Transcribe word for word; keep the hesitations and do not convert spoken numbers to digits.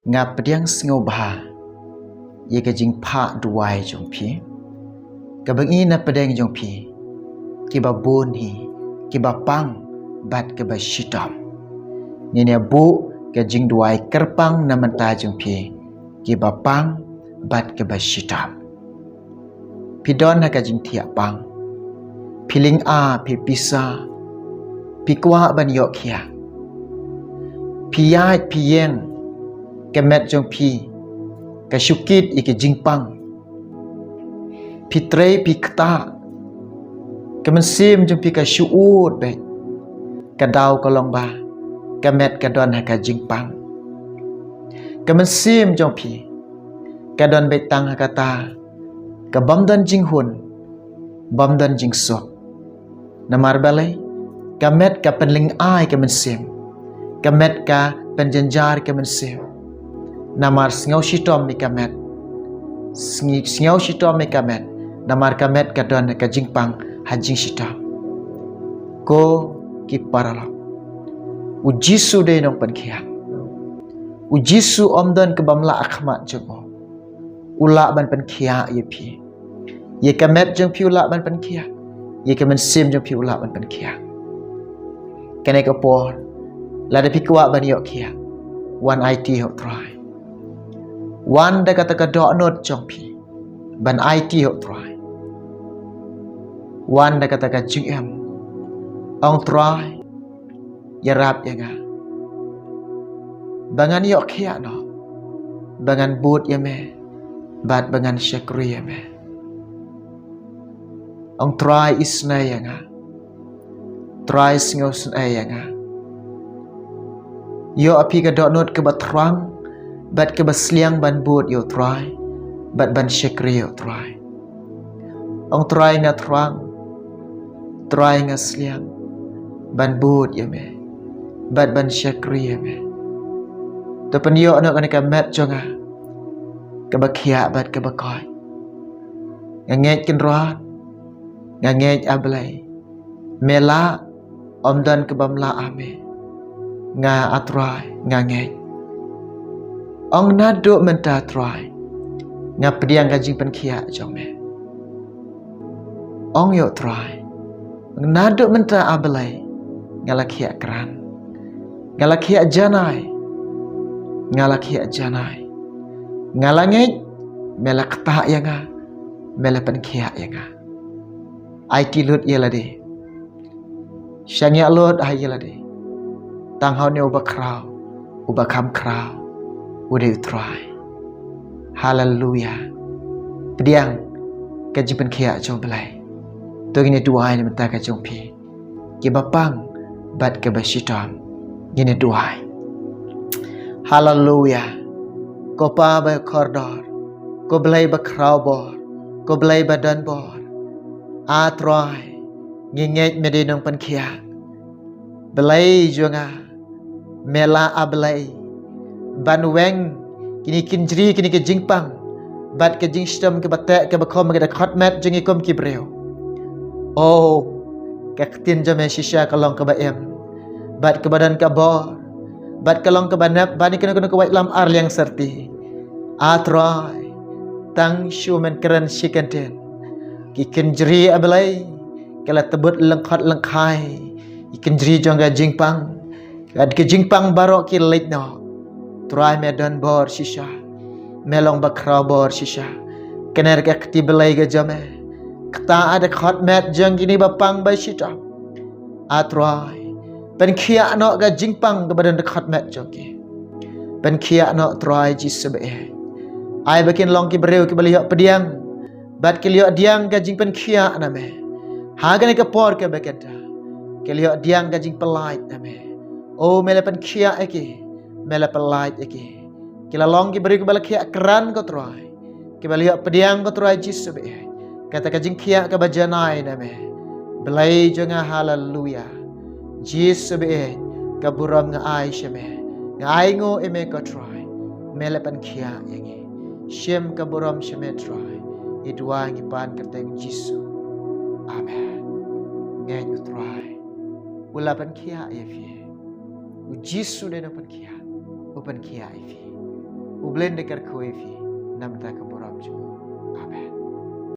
Nga pdiang sngewbha ïa ka jingphah duwai jong phi, kaba ngi na pdeng jong phi, kiba bun hi, kiba pang bad kiba shitom. Ngin ïa buh ka jingduwai kyrpang na bynta jong phi, kiba pang bad kiba shitom. Phi don ha ka jingthiah pang. Phi lynga, phi pisa. Phi kwah ban ïoh khiah. Phi ïaid, phi ïeng. Ka met jong phi ka shu kit ïa ka jingpang. Phi trei, phi ktah. Ka mynsiem jong phi ka shu ud beit. Ka daw ka long ba ka met ka don ha ka jingpang. Ka mynsiem jong phi ka don beit tang ha kata ka bym don jinghun, bym don jingsuk. Namar balei? Ka met ka pynlynga ïa ka mynsiem. Ka met ka pynjynjar ïa ka mynsiem. Namar sngew shitom ïa ka met. Sngi-, sngew shitom ïa ka met. Namar ka met ka don ka jingpang ha jingshitom. Ko ki paralok, U Jisu dei nongpynkhiah. U Jisu ym don kaba ym lah ha khmat jong u. U lah ban pynkhiah ïa phi. Ïa ka met jong phi u lah ban pynkhiah. Ïa ka mynsiem jong phi u lah ban pynkhiah. Kane ka por, lada phi kwah ban ïoh khiah, wan aiti ha U Trai. Wan da kata ka dohnud jong phi ban aiti ha U Trai. Wan da kata ka jingim. Ong, Trai, ïarap ïa nga ba ngan ïoh khiah noh, ba ngan bud ïa me bad ba ngan shakri ïa me. Ong, Trai, isynei ïa nga. Trai, sngewsynei ïa nga. Ïoh ïa phi ka dohnud kaba thrang bad kaba sliang ban bud ïa U Trai bad ban shakri ïa U Trai. Ong, Trai, nga thrang, Trai, nga sliang ban bud ïa me bad ban shakri ïa me. To pynïoh noh kane ka met jong nga kaba khiah bad kaba koit. Nga ngeit, Kynrad, nga ngeit, A Blei. Me lah, ym don kaba ym lah ha me. Nga, A Trai, nga ngeit. Ong, naduh mynta, Trai, nga pdiang ka jingpynkhiah jong me. Ong ïa U Trai, naduh mynta, A Blei, nga la khiah krat. Nga la khiah janai. Nga la khiah janai. Nga la ngeit, me la ktah ïa nga, me la pynkhiah ïa nga. Aiti lut ïa lade. Shaniah lut ha ïa lade. Tang ha une uba khraw, uba kham khraw, u dei U Trai. Haleluia. Pdiang ka jingpynkhiah jong U Blei. To ngin ïa duwai na bynta ka jong phi, kiba pang bad kiba shitom. Ngin ïa duwai. Haleluia. Ko Pa ba kordor, ko Blei ba khraw bor, ko Blei ba don bor. A Trai, ngi ngeit me dei nongpynkhiah. Blei jong nga, me lah, A Blei, ban weng kine ki kynjri, kine ki jingpang bad ka jingshitom kaba teh kaba khum ha ka dkhot met jong ngi kum ki briew. O, ka ktien jong me shisha ka long kaba im bad kaba don ka bor bad ka long kaba nep ban ïa kano kano ka waitlam arliang syrti. A Trai, tang shu men kren shi kyntien. Ki kynjri, A Blei, ki la tbut lyngkhot lyngkhai. Ki kynjri jong ka jingpang, ka jingpang baroh ki leit noh. Trai, me don bor shisha, me long ba khraw bor shisha. Kane ka kti Blei ka jong me, kata ka dkhot met jong kine ba pang ba shitom. A Trai, pynkhiah noh ka jingpang kaba don ha dkhot met jong ki. Pynkhiah noh, Trai Jisu ba ïeit. Ai ba kin long ki briew kiba la ïoh pdiang bad ki la ïoh pdiang ka jingpynkhiah na me ha kane ka por kaba kynta. Ki la ïoh pdiang ka jingpyllait na me. O, me la pynkhiah ïa ki, me la pyllait ïa ki. Ki la long ki briew kiba la khiah krat, ko Trai, kiba la ïoh pdiang, ko Trai Jisu ba ïeit. Kata ka jingkhiah kaba janai na me. Blei jong nga, haleluia. Jisu ba ïeit, ka burom nga ai sha me. Nga ainguh ïa me, ko Trai, me la pynkhiah ïa ngi. Shim ka burom sha me, Trai. Ngi duwai, ngi pan ha ka kyrteng Jisu. Amen. Ngeit, U Trai u la pynkhiah ïa phi. U Jisu dei nongpynkhiah, u pynkhiah ïa phi. U Blei un da kyrkhu ïa phi na ka bynta ka burom jong u.